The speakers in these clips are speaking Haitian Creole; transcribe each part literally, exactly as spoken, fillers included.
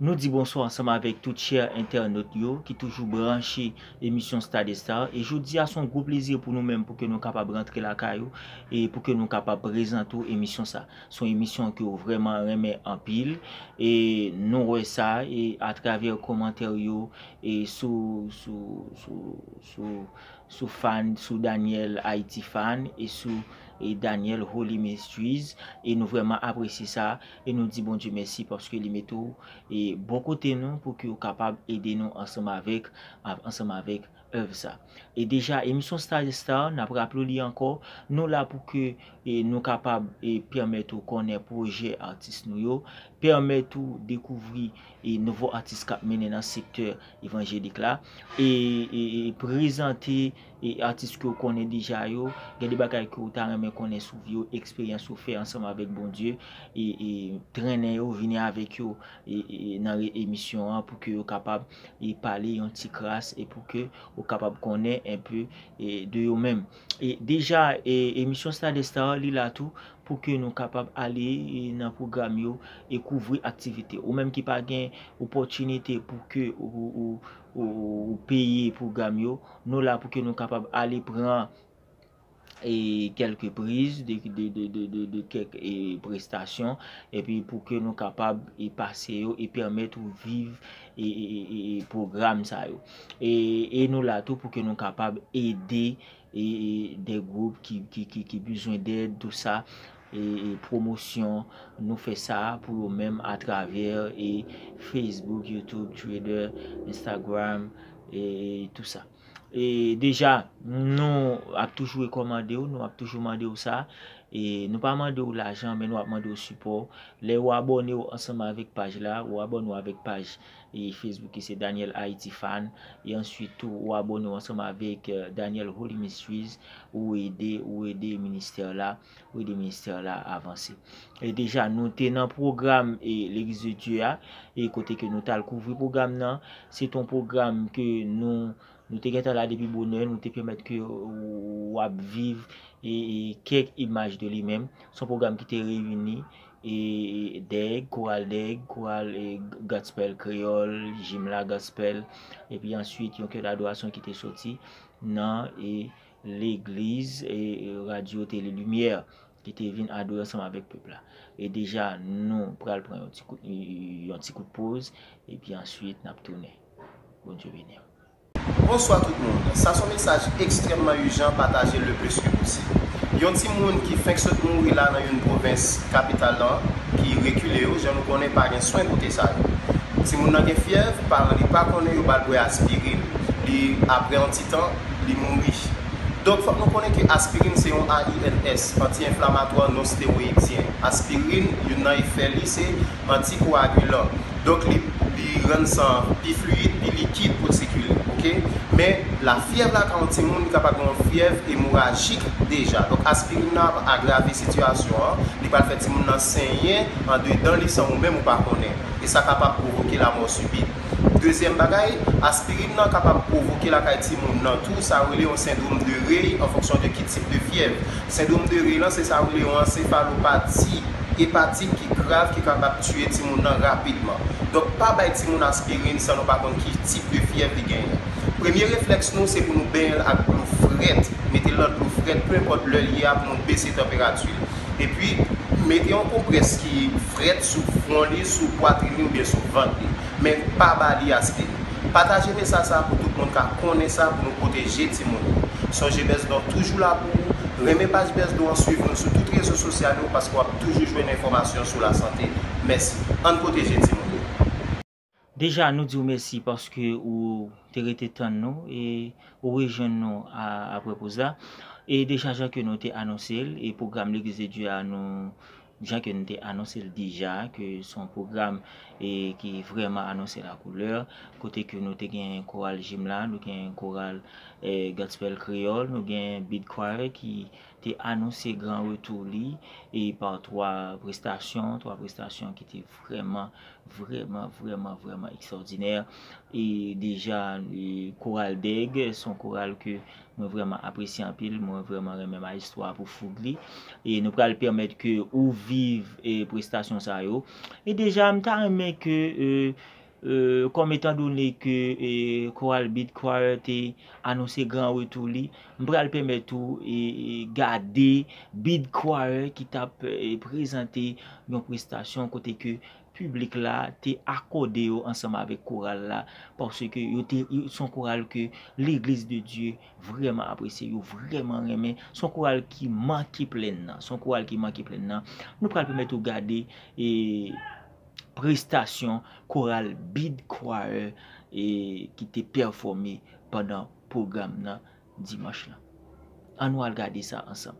Nou di bonswa ansanm avèk tout chè entènot yo ki toujou branche emisyon Star des Stars. E jodi a se yon gwo plezi pou nou menm pou ke nou kapab rantre lakay ou e pou ke nou kapab prezante w emisyon sa. Se yon emisyon ke w vrèman renmen anpil. E nou wè sa e atravè kòmantè yo e sou, sou, sou, sou, sou fan, sou Daniel Haiti Fan e sou e Daniel Holy Ministries. E nou vrèman apresye sa e nou di Bondye mèsi paske li mete w e bò kote nou pou ke w kapab ede nou ansanm avèk, ansanm avèk èv sa. E deja, emisyon Star des Stars, n ap raple w li ankò, nou la pou ke e nou kapab e pèmèt ou konnen pwojè atis nou yo, pèmèt ou dekouvri e nouvo atis k ap mennen nan sektè evanjelik la, e, e, e prezante e atis ke w konnen deja yo, gen de bagay ke w ta renmen konnen sou vi yo, eksperyans ou fè ansanm avèk Bondye, e, e trennen yo, vini avèk yo e, e nan re- emisyon an pou ke yo kapab e pale yon ti kras e pou ke ou kapab konnen enpe e de yo menm. E deja, e, emisyon Star des Stars, li la tou pou ke nou kapab ale e nan pwogram yo e kouvri aktivite. Ou menm ki pa gen opòtinite pou ke ou, ou, ou, ou peye pwogram yo, nou la pou ke nou kapab ale pran e kèlke priz de, de, de, de, de, de kèk e prestasyon, epi pou ke nou kapab e pase yo e pèmèt ou viv e, e, e, e, e pwogram sa yo. E, e nou la tou pou ke nou kapab ede e, e de gwoup ki, ki, ki, ki bezwen dèd, tou sa, e, e pwomosyon, nou fè sa pou yo menm atravè e Facebook, YouTube, Twitter, Instagram, e, e tou sa. E deja, nou ap toujou rekòmande w, nou ap toujou mande w sa. E nou pa mande w lajan, men nou ap mande w sipò. Lè ou abòne w ansanm avèk paj la, ou abòne w avèk paj e Facebook ki se Daniel Haiti Fan. E answit tou, ou abòne w ansanm avèk e, Daniel Holy Ministries, ou ede, ou ede ministè la, ou ede ministè la avanse. E deja, nou te nan pwogram e Legliz de Dye a, e kote ke nou t al kouvri pwogram nan. Se t on pwogram ke nou Nou te gentan la depi bonè, nou te pèmèt ke w ap viv e, e kèk imaj de li menm. Se yon pwogram ki te reyini e, e Dèg, Koral Dèg, Koral e, Gospel Kreyòl, Jimla Gospel, epi answit yon kè dadorasyon ki te soti nan e, legliz e, e Radyo Tele Limyè ki te vin adore ansanm avèk pèp la. E deja, nou pral pran yon ti kout, yon ti kout poz, epi answit, n ap tounen. Bondye beni w. Bonswa tout moun. Sa se yon mesaj ekstrèmman ijan, pataje le plis ke posib. Yon timoun ki fenk sot mouri la nan youn pwovens kapital lan, ki rekile yo, jan nou konnen pa gen swen kote sa yo. Timoun nan gen fyèv, paran li pa konnen, yo ba l bwè aspirin, li, apre yon ti tan, li mouri. Donk, fòk nou konnen ke aspirin se yon A I N S, anti-enflamatwa non stewoyidyen. Aspirin, youn nan efè li, se antikoagilan. Donk, li, li rann san an pi fliyid, pi likid pou l sikile, oke? Men, lafyèv la ka yon timoun, li kapab gen yon fyèv emorajik deja. Donk, aspirin nan ap agrave sitiyasyon an, li pral fè timoun nan senyen andedan li san ou menm ou pa konnen. E sa kapab pwovoke lamò sibit. Dezyèm bagay, aspirin nan kapab pwovoke lakay timoun nan tou sa yo rele yon sendwòm de Reye an fonksyon de ki tip de fyèv. Sendwòm de Reye lan, se sa yo rele yon ansefalopati epatik ki grav, ki kapab tiye timoun nan rapidman. Donk, pa bay timoun aspirin san nou pa konn ki tip de fyèv li genyen. Premye reflèks nou, se pou nou benyen l ak dlo frèt. Mete l nan dlo frèt, pe enpòt lè l ye a, pou nou bese tanperati l. Epi, mete yon konprès ki frèt sou fwon li, sou pwatrin li oubyen sou vant li. Men pa ba li aspirin. Pataje mesaj sa pou tout moun ka konnen sa, pou nou pwoteje timoun yo. Sonje Bèzdon toujou la pou ou. Renmen paj Bèzdon an, swiv nou sou tout rezo sosyal yo, paske w ap toujou jwenn enfòmasyon sou lasante. Mèsi. Ann pwoteje timoun yo. Deja, nou di w mèsi paske ou te rete tann nou e ou rejwenn nou a, apre poz la. E deja, jan ke nou te anonse l, e pwogram Legliz de Dye a, nou, jan ke nou te anonse l deja, ke se yon pwogram e ki vrèman anonse lakoulè, kote ke nou te gen koral Jimla, nou gen koral e Gospel Kreyòl, nou gen Beat Choir ki te anonse gran retou li, e pa twa prestasyon, twa prestasyon ki te vrèman, vrèman, vrèman, vrèman ekstwòdinè. E deja, e, Koral Dèg, se yon koral ke mwen vrèman apresye anpil, mwen vrèman renmen maestro a pou foug li. E nou pral pèmèt ke ou viv, e, prestasyon sa yo. E deja, m ta renmen ke, e, e, kòm etandone ke, e, Koral Beat Choir te anonse gran retou li, m pral pèmèt ou, e, e, gade Beat Choir ki t ap, e, prezante yon prestasyon kote ke piblik la te akòde yo ansanm avèk koral la, paske yo te, yo, se yon koral ke Legliz de Dye vrèman apresye, yo vrèman renmen. Se yon koral ki manke plèn nan. Se yon koral ki manke plèn nan. Nou pral pèmèt ou gade, e, prestasyon koral Beat Choir, e, ki te pèfòme pandan pwogram nan dimanch lan. Ann nou al gade sa ansanm.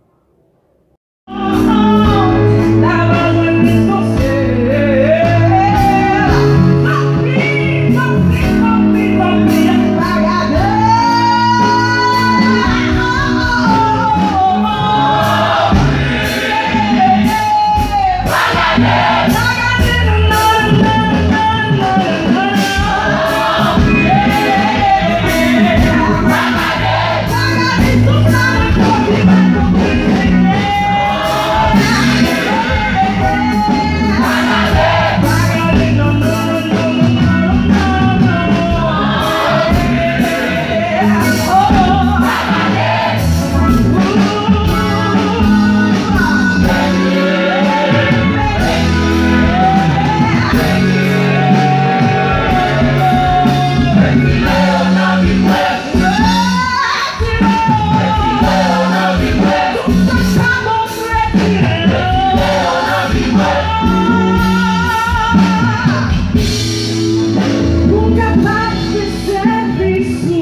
Pou m kapab fè sèvis ou.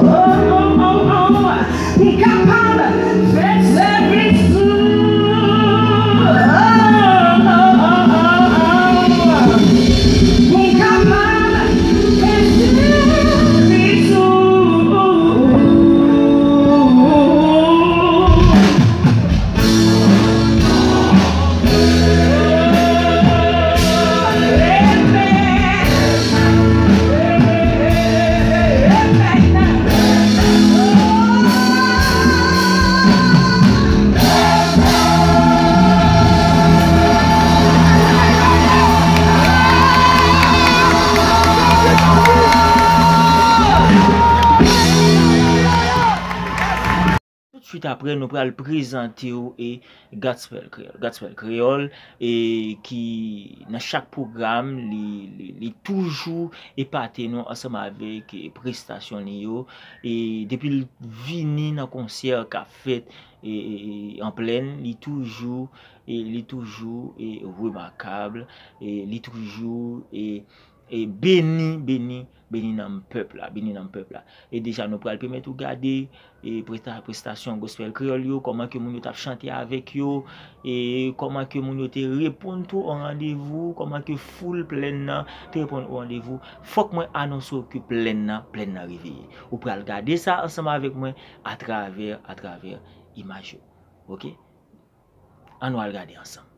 Oh, oh, oh, oh. Pou m kapab fè sèvis ou. Oh, oh, oh, oh, oh. Pou m kapab fè sèvis ou. Tout swit apre, nou pral prezante w e Godspell Kreyòl. Godspell Kreyòl, e ki nan chak pwogram, li, li, li toujou epate nou ansanm avèk, e, prestasyon li yo. E depi l vini nan konsè k ap fèt, e, e, e, an plèn, li toujou, e, li toujou, e, remakab, e, li toujou, e, e beni, beni, beni nanm pèp la, beni nanm pèp la. E deja nou pral pèmèt ou gade, e presta-, prestasyon Gospel Kreyòl yo, kòman ke moun yo t ap chante avèk yo, e kòman ke moun yo te reponn tou o randevou, kòman ke foul plèn nan te reponn o randevou. Fòk mwen anonse w ke plèn nan, plèn nan reveye. Ou pral gade sa ansanm avèk mwen atravè, atravè imaj yo. Oke? Ann nou al gade ansanm.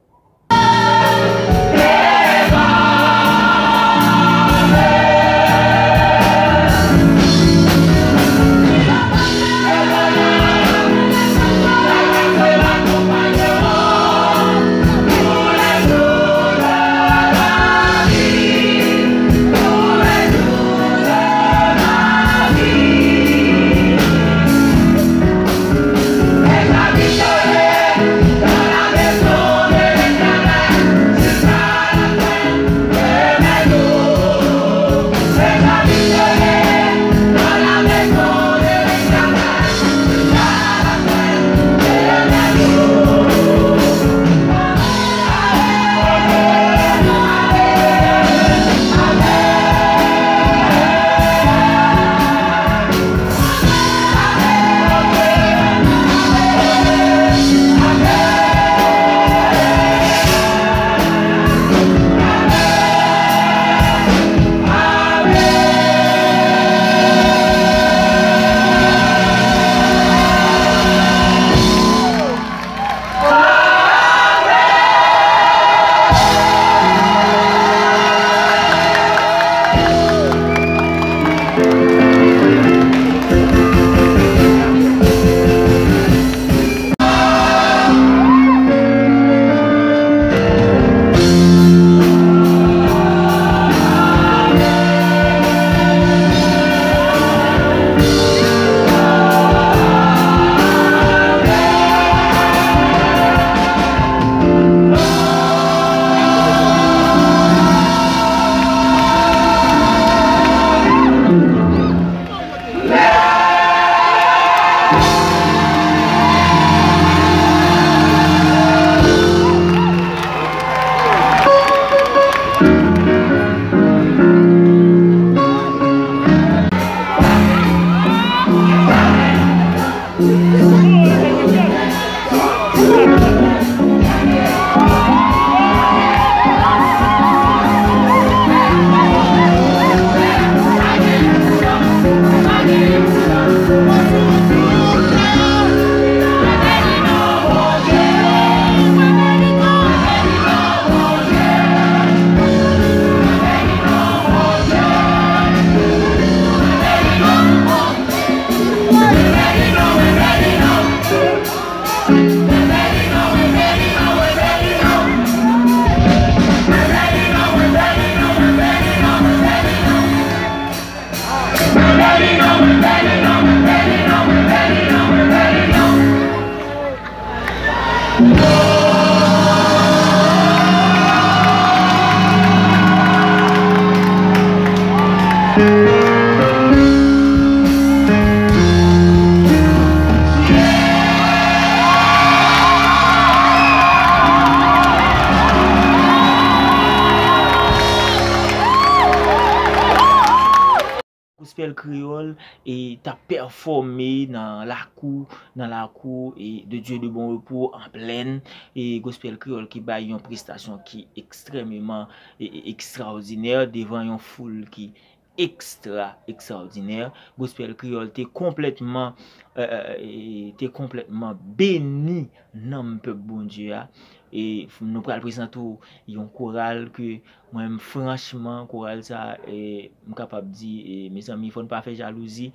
Gospel Kreyòl e t ap pèfòme nan lakou, nan lakou e de Dieu de Bon Repos an plèn e Gospel Kreyòl ki bay yon prestasyon ki ekstrèmeman e, e, ekstraòdinè devan yon foul ki ekstra, ekstraòdinè. Gospel Kreyòl te konplètman, e, e, e, te konplètman beni nanm pèp Bondye a. E f- nou pral prezante w yon koral ke mwen menm, franchman, koral sa, e, m kapab di, e, mezanmi, fò n pa fè jalouzi.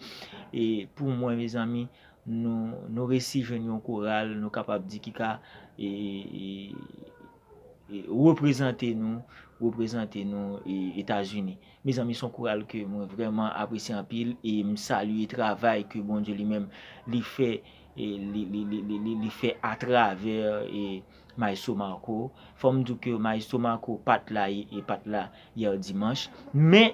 E pou mwen, mezanmi, nou, nou resi jwenn yon koral, nou kapab di ki ka, e, e, e, reprezante nou, reprezante nou, e, Etazini. Mezanmi, se yon koral ke mwen vrèman apresye anpil e m salye travay ke Bondye li menm li fè, e li, li, li, li, li, li fè atravè, e, Maestro Marco. Fò m di w ke Maestro Marco pa t la, e, e pa t la yè dimanch, men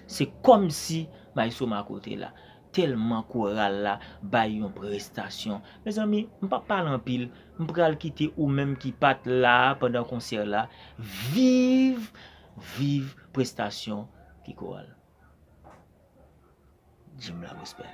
se kòmsi Maestro Marco te la. Tèlman koral la bay yon prestasyon. Mezanmi, m p ap pale anpil. M pral kite ou menm ki pa t la pandan konsè la viv, viv prestasyon ki koral. Jim la Gospel.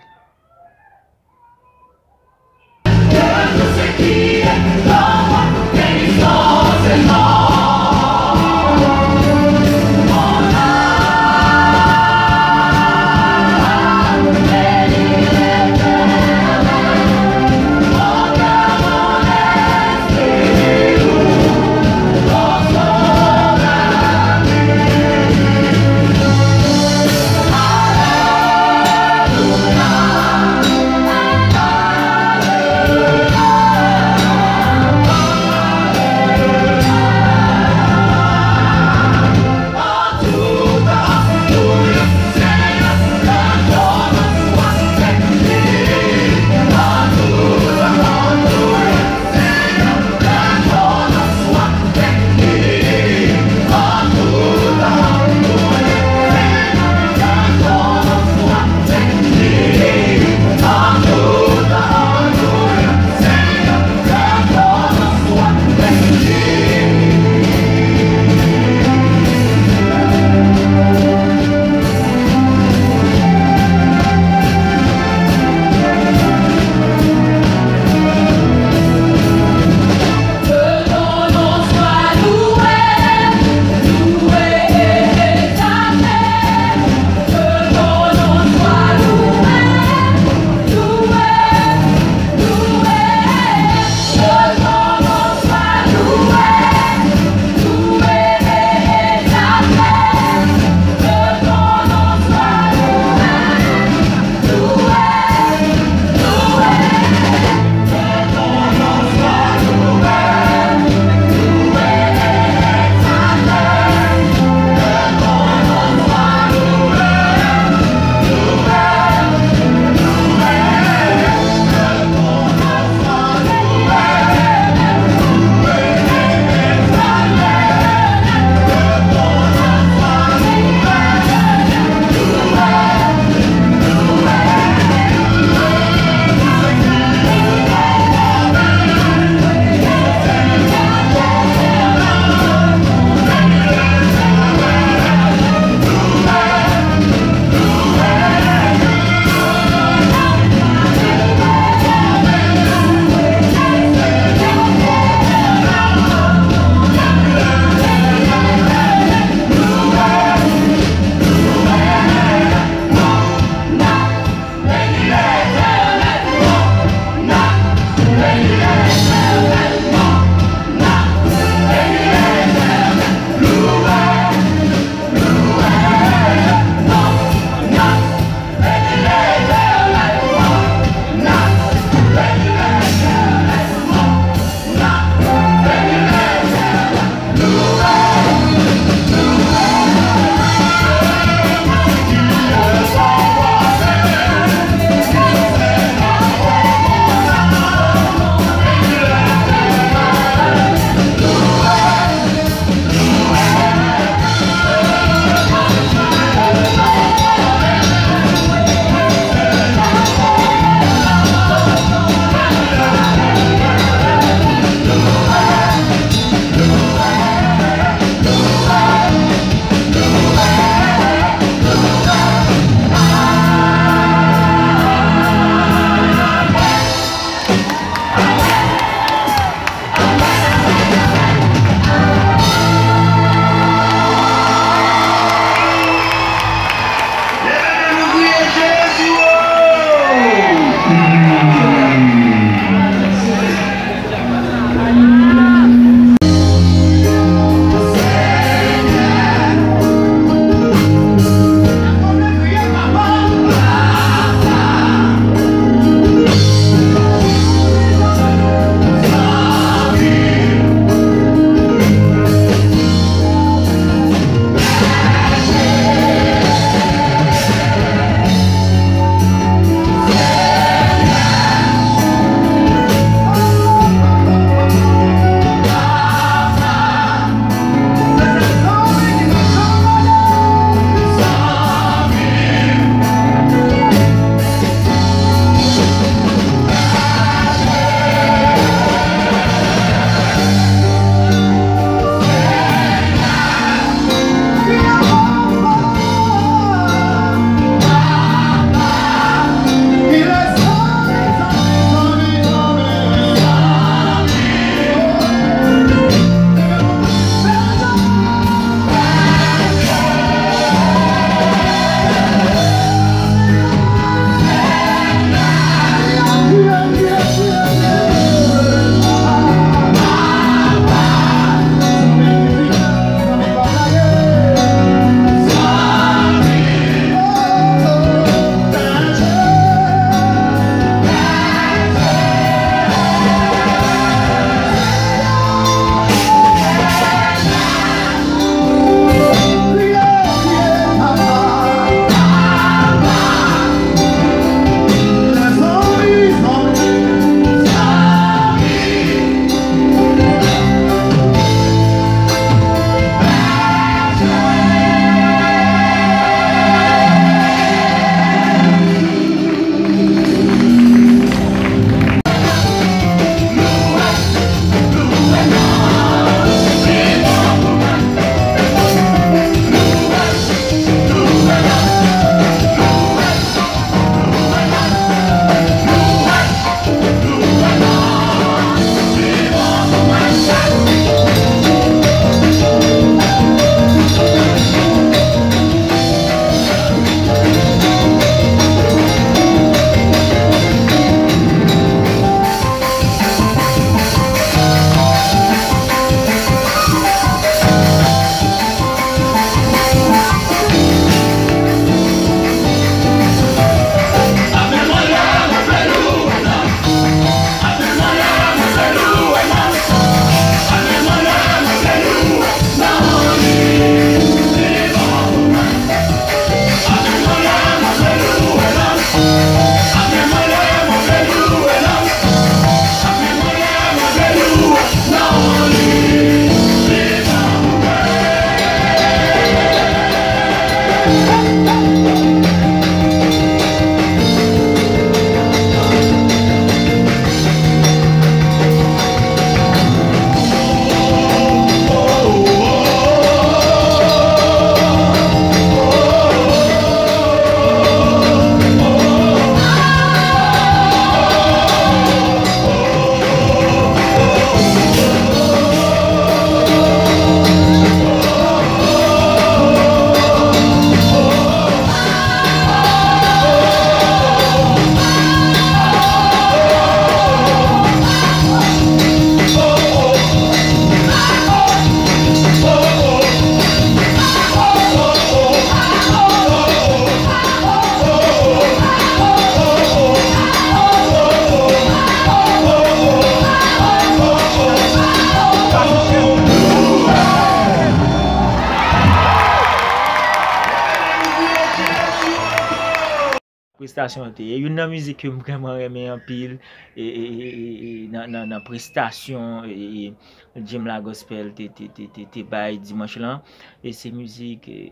Prestasyon an te ye. Youn nan mizik ke m vrèman renmen anpil e, e, e, e, e, nan, nan, nan prestasyon e, e, Jim La Gospel te, te, te, te, te bay dimanch lan. E se mizik, e,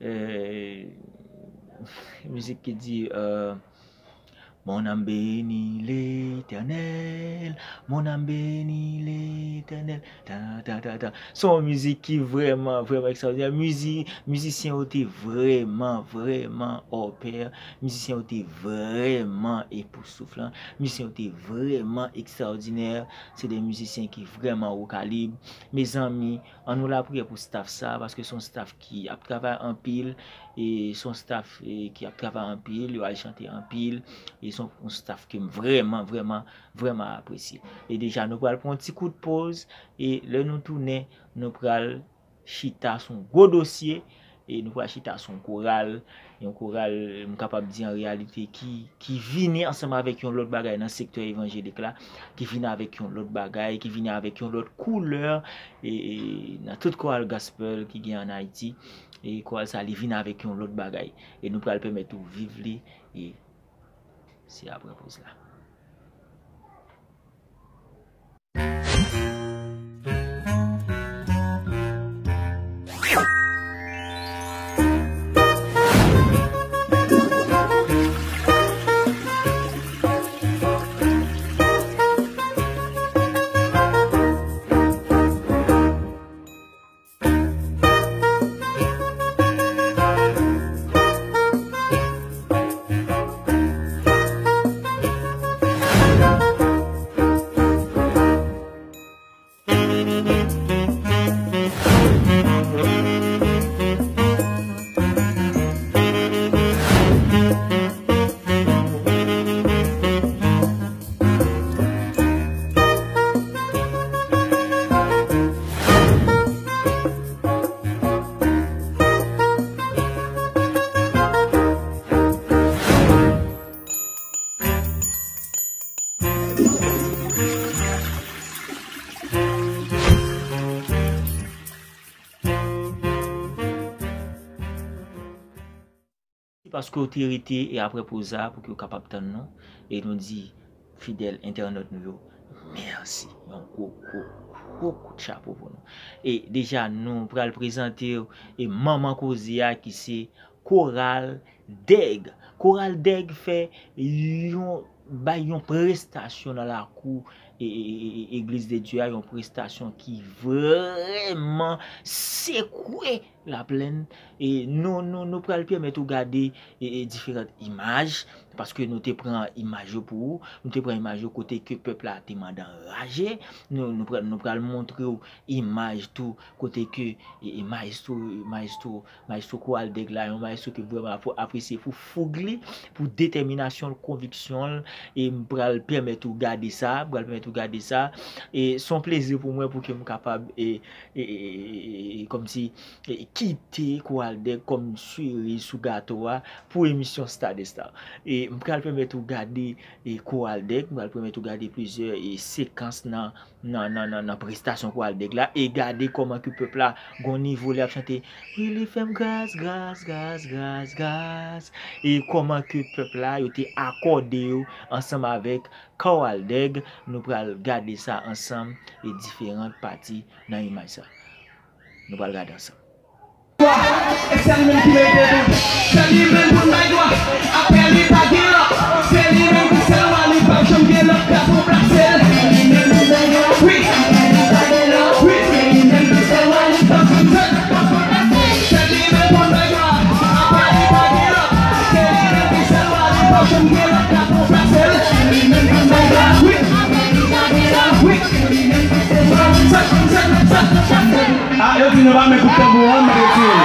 e, mizik ki di, e, Mon âme bénit l'Éternel, mon âme bénit l'Éternel. Ta, ta, ta, ta. Se yon mizik ki vrèman, vrèman ekstraòdinè. Mizi-, mizisyen yo te vrèman, vrèman hors pair. Mizisyen yo te vrèman epoustouflan. Mizisyen yo te vrèman ekstraòdinè. Se de mizisyen ki vrèman wo kalib. Mezanmi, ann nou lapriyè pou staff sa, paske se yon staff ki ap travay anpil, e se yon staff, e, ki ap travay anpil, yo al chante anpil, e se yon, yon staff ke m vrèman, vrèman, vrèman apresye. E deja, nou pral pran yon ti kout poz, e lè nou tounen, nou pral chita sou yon gwo dosye, e nou pral chita sou yon koral, yon koral, m kapab di an reyalite ki, ki vini ansanm avèk yon lòt bagay nan sektè evanjelik la, ki vini avèk yon lòt bagay, ki vini avèk yon lòt koulè, e, e nan tout koral gospel ki gen ann Ayiti, e koral sa li vini avèk yon lòt bagay. E nou pral pèmèt ou viv li, e se apre poz la. Paske w te rete e apre poz la pou ke w kapab tann nou. E nou di fidèl entènòt nou yo, mèsi. Yon gwo, gwo, gwo kout chapo pou nou. E deja, nou pral prezante w e manman koze a ki se Koral Dèg. Koral Dèg fè yon, bay yon prestasyon nan lakou e, e, e, e, Eglise de Dieu a, yon prestasyon ki vrèman sekwe Laplèn. E nou, nou, nou pral pèmèt ou gade e, e, diferan imaj, paske nou te pran imaj yo pou ou, nou te pran imaj yo kote ke pèp la te mande anraje, nou, nou pral, nou pral montre w imaj tou kote ke e, e, mayestwo, mayestwo, mayestwo Koral Dèg la, yon mayestwo ke m vrèman apre-, apresye pou foug li, pou detèminasyon l, konviksyon l, e m pral pèmèt ou gade sa, m pral pèmèt ou gade sa, e se yon plezi pou mwen pou ke m kapab, e, e, e, e, e, kòmsi, e, kite Koral Dèg kòm seriz sou gato a pou emisyon Star des Stars. E m pral pèmèt ou gade, e, Koral Dèg, m pral pèmèt ou gade plizyè, e, sekans nan, nan, nan, nan, nan prestasyon Koral Dèg la, e gade kòman ke pèp la gon nivo lè y ap chante, wi li fè m gras, gras, gras, gras, gras, e kòman ke pèp la yo te akòde yo ansanm avèk Koral Dèg. Nou pral gade sa ansanm e diferan pati nan imaj sa. Nou pral gade ansanm. E sèl li menm ki merite tout. Sèl li menm pou n bay glwa. Apre li pa gen lòt. Se li menm ki sèl wa, li p ap janm gen lòt. Ka pou plase l. Wi. Wi. Sèl li menm pou n bay glwa. Apre li pa gen lòt. Se li menm ki sèl wa, li p ap janm gen lòt. Ka pou plase l. Wi. Wi. Ah, yo di nou pa met kout tanbou an, m retire l.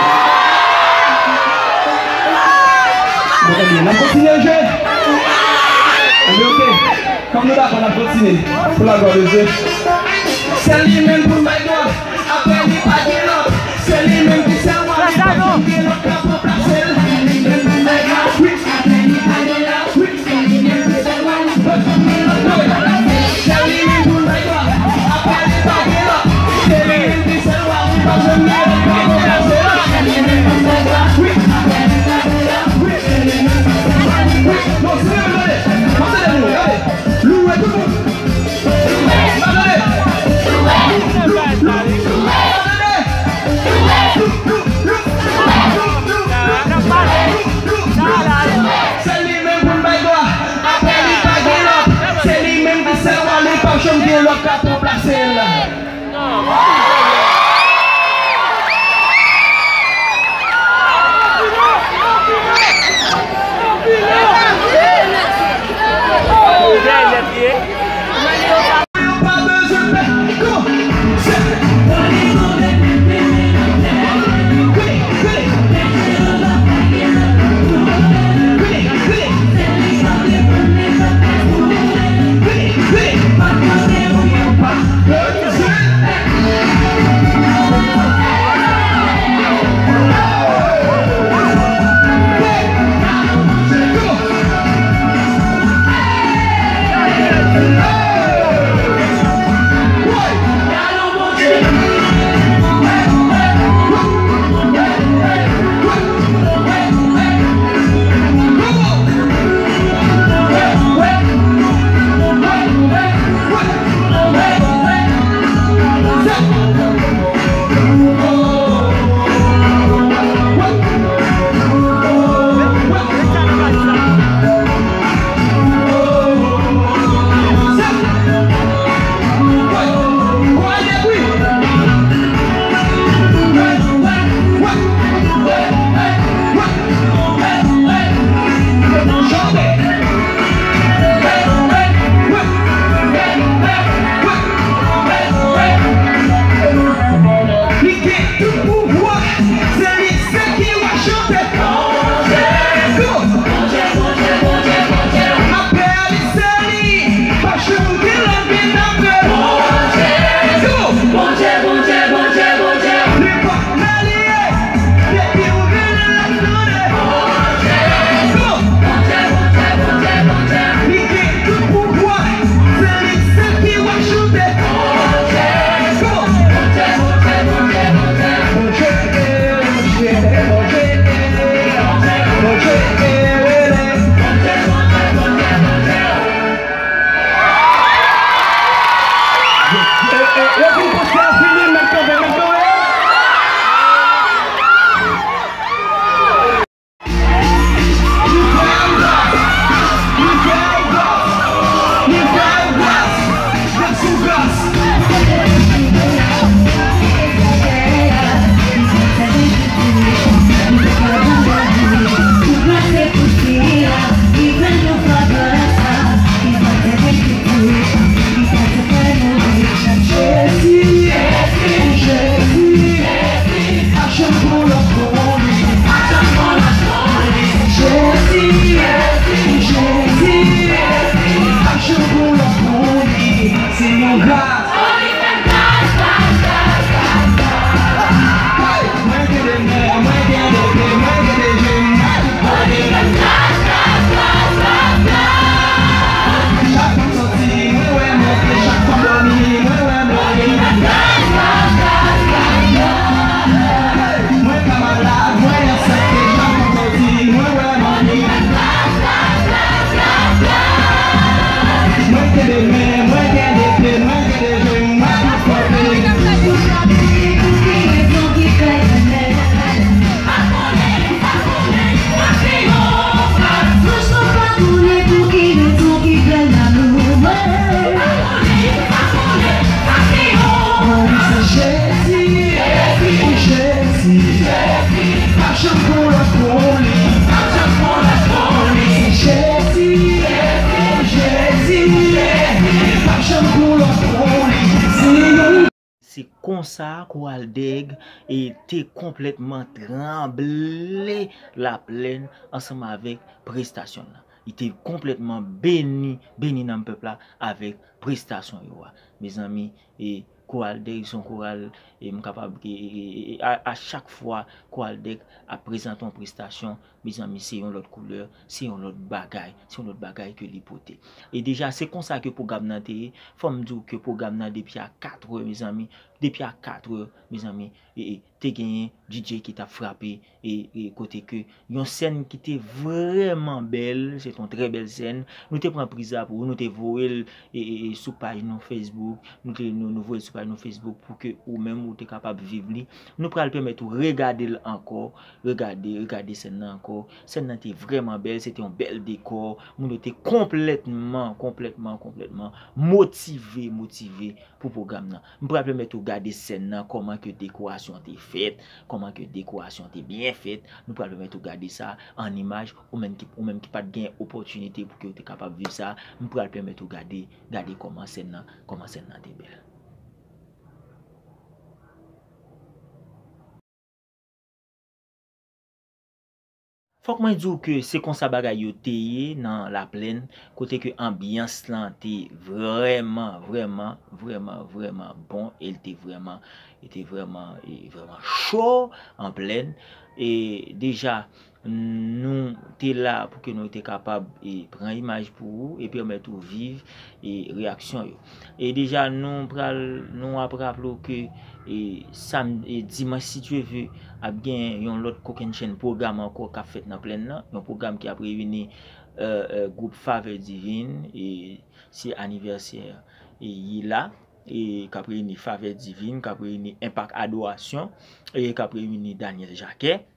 Bon, ebyen, n ap kontinye jwe. Ebyen, oke. Kòm nou dakò, n ap kontinye. Pou la glwa de Dye. Sèl li menm pou n bay glwa. Apre li pa gen lòt. Se li menm ki sèl wa, li pa janm gen lòt ka pou plase l. Wi. Pou plase l. Li gen tout pouvwa, se li sèl ki wa chante. Go! Apèl li se li, pa janm gen lòt vin apre. Go! Nenpòt lè li ye, depi ou rele l ap tande. Go! Li gen tout pouvwa, se li sèl ki wa chante. Go! Bondye, Bondye, Bondye, Bondye. Bondye, Bondye, Bondye, Bondye, Bondye, Bondye, Bondye. E, e, yo fin poste a fini, mèt kanpe, mèt kanpe. Jezi, Jezi, pa janm pran lòt pou li. Jezi, Jezi, pa janm pran lòt pou li. Se yon gras. Hey! Mwen gen de men, mwen gen de pye, mwen gen de je, mwen gen de Chak fanm soti, mwen wè mwen, chak fanm dòmi, mwen wè mwen. Mwen ka malad, mwen ansent, chak fanm soti, mwen wè mwen. Mwen gen de men, mwen gen de pye, mwen gen de je, mwen ap kanpe. Jezi, Jezi, pa janm pran lòt pou li. Jezi, Jezi, pa janm pran lòt pou li. Se konsa Koral Dèg e te konplètman tranble Laplèn ansanm avèk prestasyon l lan. Li te konplètman beni, beni nanm pèp la avèk prestasyon yo a. Mezanmi, e Koral Dèg se yon koral, e m kapab, e, e, e, e, a, a chak fwa Koral Dèg ap prezante yon prestasyon, mezanmi, se yon lòt koulè, se yon lòt bagay, se yon lòt bagay ke li pote. E deja, se konsa ke pwogram nan te ye. Fò m di w ke pwogram nan depi a katrè, mezanmi, depi a katrè, mezanmi, e, e, te genyen D J ki t ap frape, e, e, kote ke yon sèn ki te vrèman bèl, se t on trè bèl sèn. Nou te pran priz la pou ou, nou te voye l, e, e, e sou paj nou Facebook, nou te, nou, nou voye sou paj nou Facebook pou ke ou menm ou te kapab viv li. Nou pral pèmèt ou regade l ankò, regade, regade sèn nan ankò. Sèn nan te vrèman bèl, se te yon bèl dekò. Moun yo te konplètman, konplètman, konplètman motive, motive pou pwogram nan. M pral pèmèt ou gade sèn nan, kòman ke dekorasyon te fèt, kòman ke dekorasyon te byen fèt. Nou pral pèmèt ou gade sa an imaj, ou menm ki, ou menm ki pa t gen opòtinite pou ke w te kapab viv sa, m pral pèmèt ou gade, gade kòman sèn nan, kòman sèn nan te bèl. Fòk mwen di w ke se konsa bagay yo te ye nan Laplèn, kote ke anbyans lan te vrèman, vrèman, vrèman, vrèman bon, e l te vrèman, e te vrèman, e vrèman cho an plèn. E deja, nou te la pou ke nou te kapab, e, pran imaj pou ou e pèmèt ou viv, e, reyaksyon yo. E deja, nou pral, nou ap raple w ke, e, sam-, e, dimanch, si Dye ve, ap gen yon lòt kokennchenn pwogram ankò k ap fèt nan plèn nan. Yon pwogram ki ap reyini, e, e, gwoup Favè Divin, e, se anivèsè, e, Yela, e, k ap reyini Favè Divin, k ap reyini Enpak Adorasyon, e, k ap reyini Daniel Jacquet.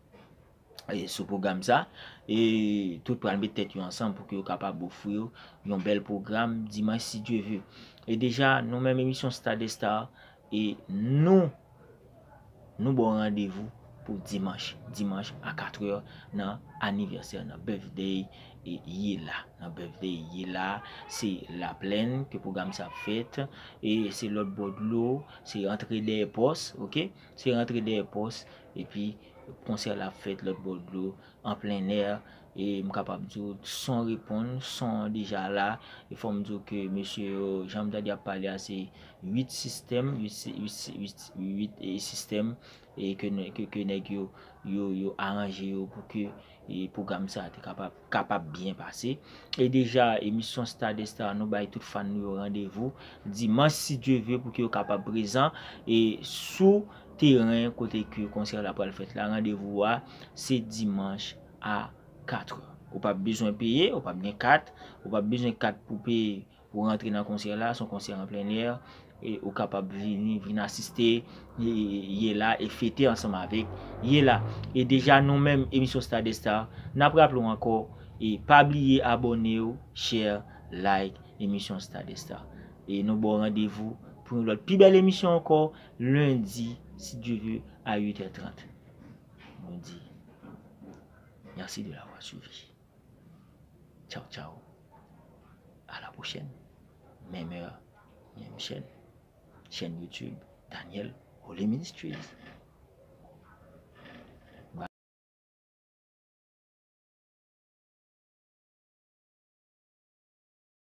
E, sou pwogram sa, e tout pral met tèt yo ansanm pou ke yo kapab ofri w yon bèl pwogram dimanch, si Dye ve. E deja, nou menm emisyon Star des Stars, e nou, nou ba w randevou pou dimanch, dimanch a katrè nan anivèsè, nan birthday, e Yela, nan birthday Yela, se Laplèn ke pwogram sa ap fèt, e se lòt bò dlo, se rantre dèyè pòs, oke? Se rantre dèyè pòs, epi konsè la ap fèt lòt bò dlo, an plen nè, e m kapab di w, son reponn, son an deja la, e fò m di w ke mesye yo, jan m tande y ap pale a, se uit sistèm, uit si-, uit si-, uit, uit, e, sistèm, e ke nè-, ke, ke nèg yo, yo, yo aranje yo pou ke, e, pwogram sa a te kapab, kapab byen pase. E deja, emisyon Star des Stars, nou bay tout fan nou yo randevou dimanch, si Dye ve, pou ke yo kapab prezan, e, sou teren kote ke konsè la pral fèt la. Randevou a, se dimanch a katrè. Ou p ap bezwen peye, ou p ap gen kat, ou p ap bezwen kat pou peye pou rantre nan konsè la, se yon konsè an plen nè, e ou kapab vini, vin asiste, e, Yela, e fete ansanm avèk Yela. E deja, nou menm, emisyon Star des Stars, n ap raple w ankò, e pa bliye abòne w, share, like, emisyon Star des Stars. E nou ba w randevou pou yon lòt pi bèl emisyon ankò, lendi, si Dye ve, a uit è trant. Nou di, mèsi de l'avoir suivi. Tchaw, tchaw. À la prochaine. Menm è, menm chèn. Chèn YouTube, Daniel Holy Ministries.